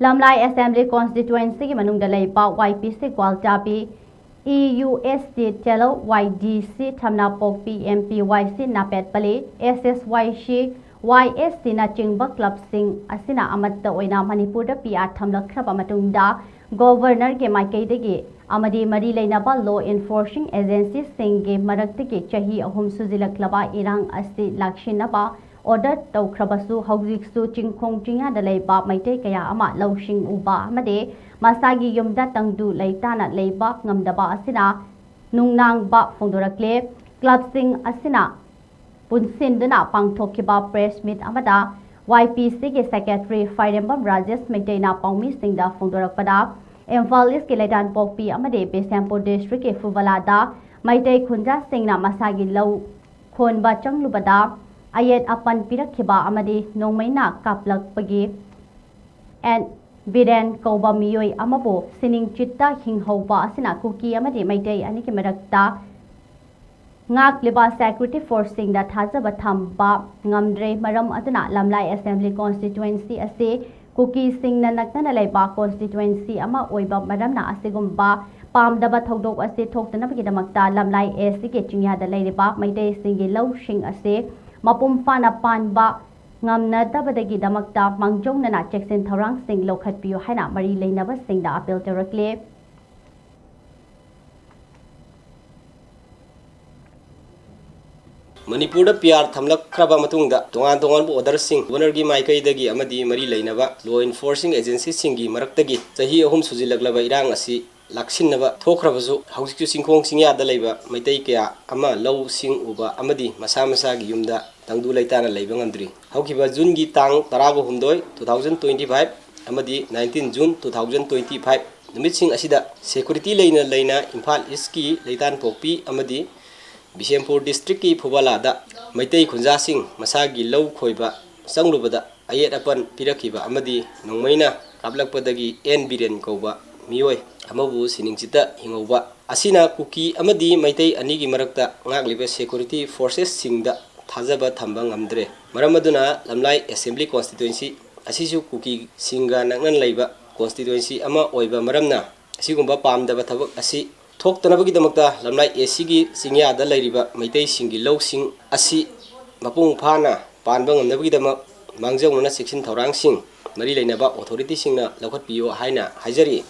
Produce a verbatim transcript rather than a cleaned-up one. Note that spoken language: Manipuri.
ꯂꯝꯂꯥꯏ ꯑꯦꯁꯦꯝꯕ꯭ꯂꯤ ꯀꯣꯟꯁꯇꯤꯇ꯭ꯋꯦꯟꯁꯤꯒꯤ ꯃꯅꯨꯡꯗ ꯂꯩꯕ ꯋꯥꯏ ꯄꯤ ꯁꯤ ꯒ꯭ꯋꯥꯜꯇꯥꯕꯤ, ꯏ ꯌꯨ ꯑꯦꯁ ꯇꯤ ꯇꯦꯂꯧ, ꯋꯥꯏ ꯗꯤ ꯁꯤ ꯊꯝꯅꯥꯄꯣꯛꯄꯤ, ꯑꯦꯝ ꯄꯤ ꯋꯥꯏ ꯁꯤ ꯅꯥꯄꯦꯠꯄꯂꯤ, ꯑꯦꯁ ꯑꯦꯁ ꯋꯥꯏ ꯁꯤ, ꯋꯥꯏ ꯑꯦꯁ ꯇꯤꯅꯆꯤꯡꯕ ꯀ꯭ꯂꯕꯁꯤꯡ ꯑꯁꯤꯅ ꯑꯃꯠꯇ ꯑꯣꯏꯅ ꯃꯅꯤꯄꯨꯔꯗ ꯄꯤ ꯑꯥꯔ ꯊꯝꯂꯛꯈ꯭ꯔꯕ ꯃꯇꯨꯡꯗ ꯒꯣꯚꯔꯅꯔꯒꯤ ꯃꯥꯏꯀꯩꯗꯒꯤ ꯑꯃꯗꯤ ꯃꯔꯤ ꯂꯩꯅꯕ ꯂꯣ ꯏꯟꯐꯣꯔꯁꯤꯡ ꯑꯦꯖꯦꯟꯁꯤꯁꯤꯡꯒꯤ ꯃꯔꯛꯇꯒꯤ ꯆꯍꯤ ꯑꯍꯨꯝ ꯁꯨꯖꯤꯜꯂꯛꯂꯕ ꯏꯔꯥꯡ ꯑꯁꯤ ꯂꯥꯛꯁꯤꯟꯅꯕ ꯑꯣꯔꯗꯔ ꯇꯧꯈ꯭ꯔꯕꯁꯨ, ꯍꯧꯖꯤꯛꯁꯨ ꯆꯤꯡꯈꯣꯡ ꯆꯤꯡꯌꯥꯗ ꯂꯩꯕ ꯃꯩꯇꯩ ꯀꯌꯥ ꯑꯃ ꯂꯧꯁꯤꯡ ꯎꯕ ꯑꯃꯗꯤ ꯃꯁꯥꯒꯤ ꯌꯨꯝꯗ ꯇꯪꯗꯨ ꯂꯩꯇꯥꯅ ꯂꯩꯕ ꯉꯝꯗꯕ ꯑꯁꯤꯅ ꯅꯨꯡꯅꯥꯡꯕ ꯐꯣꯡꯗꯣꯔꯛꯂꯦ꯫ ꯀ꯭ꯂꯕꯁꯤꯡ ꯑꯁꯤꯅ ꯄꯨꯟꯁꯤꯟꯗꯨꯅ ꯄꯥꯡꯊꯣꯛꯈꯤꯕ ꯄ꯭ꯔꯦꯁ ꯃꯤꯠ ꯑꯃꯗ ꯋꯥꯏ ꯄꯤ ꯁꯤꯒꯤ ꯁꯦꯀ꯭ꯔꯦꯇꯔꯤ ꯈ꯭ꯋꯥꯏꯔꯦꯝꯕꯝ ꯔꯥꯖꯦꯁ ꯃꯩꯇꯩꯅ ꯄꯥꯎꯃꯤꯁꯤꯡꯗ ꯐꯣꯡꯗꯣꯔꯛꯄꯗ, ꯏꯝꯐꯥꯜ ꯏꯁꯀꯤ ꯂꯩꯇꯥꯟꯄꯣꯛꯄꯤ ꯑꯃꯗꯤ ꯕꯤꯁꯦꯝꯄꯨꯔ ꯗꯤꯁꯇ꯭ꯔꯤꯛꯀꯤ ꯐꯨꯕꯂꯥꯗ ꯃꯩꯇꯩ ꯈꯨꯟꯖꯥꯁꯤꯡꯅ ꯃꯁꯥꯒꯤ ꯂꯧ ꯈꯣꯟꯕ ꯆꯪꯂꯨꯕꯗ ꯑꯌꯦꯠ ꯑꯄꯟ ꯄꯤꯔꯛꯈꯤꯕ ꯑꯃꯗꯤ ꯅꯣꯡꯃꯩꯅ ꯀꯥꯞꯂꯛꯄꯒꯤ ꯑꯦꯟ ꯕꯤꯔꯦꯟ ꯀꯧꯕ ꯃꯤꯑꯣꯏ ꯑꯃꯕꯨ ꯁꯤꯅꯤꯡꯆꯤꯠꯇ ꯍꯤꯡꯍꯧꯕ ꯑꯁꯤꯅ ꯀꯨꯀꯤ ꯑꯃꯗꯤ ꯃꯩꯇꯩ ꯑꯅꯤꯒꯤ ꯃꯔꯛꯇ ꯉꯥꯛꯂꯤꯕ ꯁꯦꯀ꯭ꯌꯨꯔꯤꯇꯤ ꯐꯣꯔꯁꯁꯤꯡꯗ ꯊꯥꯖꯕ ꯊꯝꯕ ꯉꯝꯗ꯭ꯔꯦ꯫ ꯃꯔꯝ ꯑꯗꯨꯅ ꯂꯝꯂꯥꯏ ꯑꯦꯁꯦꯝꯕ꯭ꯂꯤ ꯀꯣꯟꯁꯇꯤꯇ꯭ꯋꯦꯟꯁꯤ ꯑꯁꯤ ꯀꯨꯀꯤꯁꯤꯡꯅ ꯅꯛꯅꯅ ꯂꯩꯕ ꯀꯣꯟꯁꯇꯤꯇ꯭ꯋꯦꯟꯁꯤ ꯑꯃ ꯑꯣꯏꯕ ꯃꯔꯝꯅ ꯑꯁꯤꯒꯨꯝꯕ ꯄꯥꯝꯗꯕ ꯊꯧꯗꯣꯛ ꯑꯁꯤ ꯊꯣꯛꯇꯅꯕꯒꯤꯗꯃꯛꯇ ꯂꯝꯂꯥꯏ ꯑꯦꯁꯤꯒꯤ ꯆꯤꯡꯌꯥꯗ ꯂꯩꯔꯤꯕ ꯃꯩꯇꯩꯁꯤꯡꯒꯤ ꯂꯧꯁꯤꯡ ꯑꯁꯤ ꯃꯄꯨꯡ ꯐꯥꯅ ꯄꯥꯟꯕ ꯉꯝꯅꯗꯕꯗꯒꯤꯗꯃꯛꯇ ꯃꯥꯡꯖꯧꯅꯅ ꯆꯦꯛꯁꯤꯟ ꯊꯧꯔꯥꯡꯁꯤꯡ ꯂꯧꯈꯠꯄꯤꯌꯨ ꯍꯥꯏꯅ ꯃꯔꯤ ꯂꯩꯅꯕꯁꯤꯡꯗ ꯑꯥꯄꯤꯜ ꯇꯧꯔꯛꯂꯦ꯫ ꯃꯅꯤꯄꯨꯔꯗ ꯄꯤ ꯑꯥꯔ ꯊꯝꯂꯛꯈ꯭ꯔꯕ ꯃꯇꯨꯡꯗ ꯇꯣꯉꯥꯟ ꯇꯣꯉꯥꯟꯕ ꯑꯣꯔꯗꯔꯁꯤꯡ ꯒꯣꯚꯔꯅꯔꯒꯤ ꯃꯥꯏꯀꯩꯗꯒꯤ ꯑꯃꯗꯤ ꯃꯔꯤ ꯂꯩꯅꯕ ꯂꯣ ꯏꯟꯐꯣꯔꯁꯤꯡ ꯑꯦꯖꯦꯟꯁꯤꯁꯤꯡꯒꯤ ꯃꯔꯛꯇꯒꯤ ꯆꯍꯤ ꯑꯍꯨꯝ ꯁꯨꯖꯤꯜꯂꯛꯂꯕ ꯏꯔꯥꯡ ꯑꯁꯤ ꯂꯥꯛꯁꯤꯟꯅꯕ ꯊꯣꯛꯈ꯭ꯔꯕꯁꯨ, ꯍꯧꯖꯤꯛꯁꯨ ꯆꯤꯡꯈꯣꯡ ꯆꯤꯡꯌꯥꯗ ꯂꯩꯕ ꯃꯩꯇꯩ ꯀꯌꯥ ꯑꯃ ꯂꯧ ꯁꯤꯡ ꯎꯕ ꯑꯃꯗꯤ ꯃꯁꯥ ꯃꯁꯥꯒꯤ ꯌꯨꯝꯗ ꯇꯪꯗꯨ ꯂꯩꯇꯥꯅ ꯂꯩꯕ ꯉꯝꯗ꯭ꯔꯤ꯫ ꯍꯧꯈꯤꯕ ꯖꯨꯟꯒꯤ ꯇꯥꯡ ꯇꯔꯥꯒ ꯍꯨꯝꯗꯣꯏ, two thousand twenty five ꯑꯃꯗꯤ nineteen June two thousand twenty five ꯅꯨꯃꯤꯠꯁꯤꯡ ꯑꯁꯤꯗ ꯁꯦꯀ꯭ꯌꯨꯔꯤꯇꯤ ꯂꯩꯅ ꯂꯩꯅ ꯏꯝꯐꯥꯜ ꯏꯁꯀꯤ ꯂꯩꯇꯥꯟꯄꯣꯛꯄꯤ ꯑꯃꯗꯤ ꯕꯤꯁꯦꯝꯄꯨꯔ ꯗꯤꯁꯇ꯭ꯔꯤꯛꯀꯤ ꯐꯨꯕꯂꯥꯗ ꯃꯩꯇꯩ ꯈꯨꯟꯖꯥꯁꯤꯡ ꯃꯁꯥꯒꯤ ꯂꯧ ꯈꯣꯏꯕ ꯆꯪꯂꯨꯕꯗ ꯑꯌꯦꯠ ꯑꯄꯟ ꯄꯤꯔꯛꯈꯤꯕ ꯑꯃꯗꯤ ꯅꯣꯡꯃꯩꯅ ꯀꯥꯞꯂꯛꯄꯗꯒꯤ ꯑꯦꯟ ꯕꯤꯔꯦꯟ ꯀꯧꯕ ꯃꯤꯑꯣꯏ ꯑꯃꯕꯨ ꯁꯤꯅꯤꯡꯆꯤꯠꯇ ꯍꯤꯡꯍꯧꯕ ꯑꯁꯤꯅ ꯀꯨꯀꯤ ꯑꯃꯗꯤ ꯃꯩꯇꯩ ꯑꯅꯤꯒꯤ ꯃꯔꯛꯇ ꯉꯥꯛꯂꯤꯕ ꯁꯦꯀ꯭ꯌꯨꯔꯤꯇꯤ ꯐꯣꯔꯁꯦꯁꯁꯤꯡꯗ ꯊꯥꯖꯕ ꯊꯝꯕ ꯉꯝꯗ꯭ꯔꯦ꯫ ꯃꯔꯝ ꯑꯗꯨꯅ ꯂꯝꯂꯥꯏ ꯑꯦꯁꯦꯝꯕ꯭ꯂꯤ ꯀꯣꯟꯁꯇꯤꯇ꯭ꯋꯦꯟꯁꯤ ꯑꯁꯤꯁꯨ ꯀꯨꯀꯤꯁꯤꯡꯒ ꯅꯛꯅꯅ ꯂꯩꯕ constituency ꯑꯃ ꯑꯣꯏꯕ ꯃꯔꯝꯅ, ꯑꯁꯤꯒꯨꯝꯕ ꯄꯥꯝꯗꯕ ꯊꯕꯛ ꯑꯁꯤ ꯊꯣꯛꯇꯅꯕꯒꯤꯗꯃꯛꯇ ꯂꯝꯂꯥꯏ A Cꯒꯤ ꯆꯤꯡꯌꯥꯗ ꯂꯩꯔꯤꯕ ꯃꯩꯇꯩꯁꯤꯡꯒꯤ ꯂꯧꯁꯤꯡ ꯑꯁꯤ ꯃꯄꯨꯡ ꯐꯥꯅ ꯄꯥꯟꯕ ꯉꯝꯅꯕꯒꯤꯗꯃꯛ ꯃꯥꯡꯖꯧꯅꯅ ꯆꯦꯛꯁꯤꯟ ꯊꯧꯔꯥꯡꯁꯤꯡ ꯃꯔꯤ ꯂꯩꯅꯕ authorityꯁꯤꯡꯅ ꯂꯧꯈꯠꯄꯤꯌꯨ ꯍꯥꯏꯅ ꯍꯥꯏꯖꯔꯤ꯫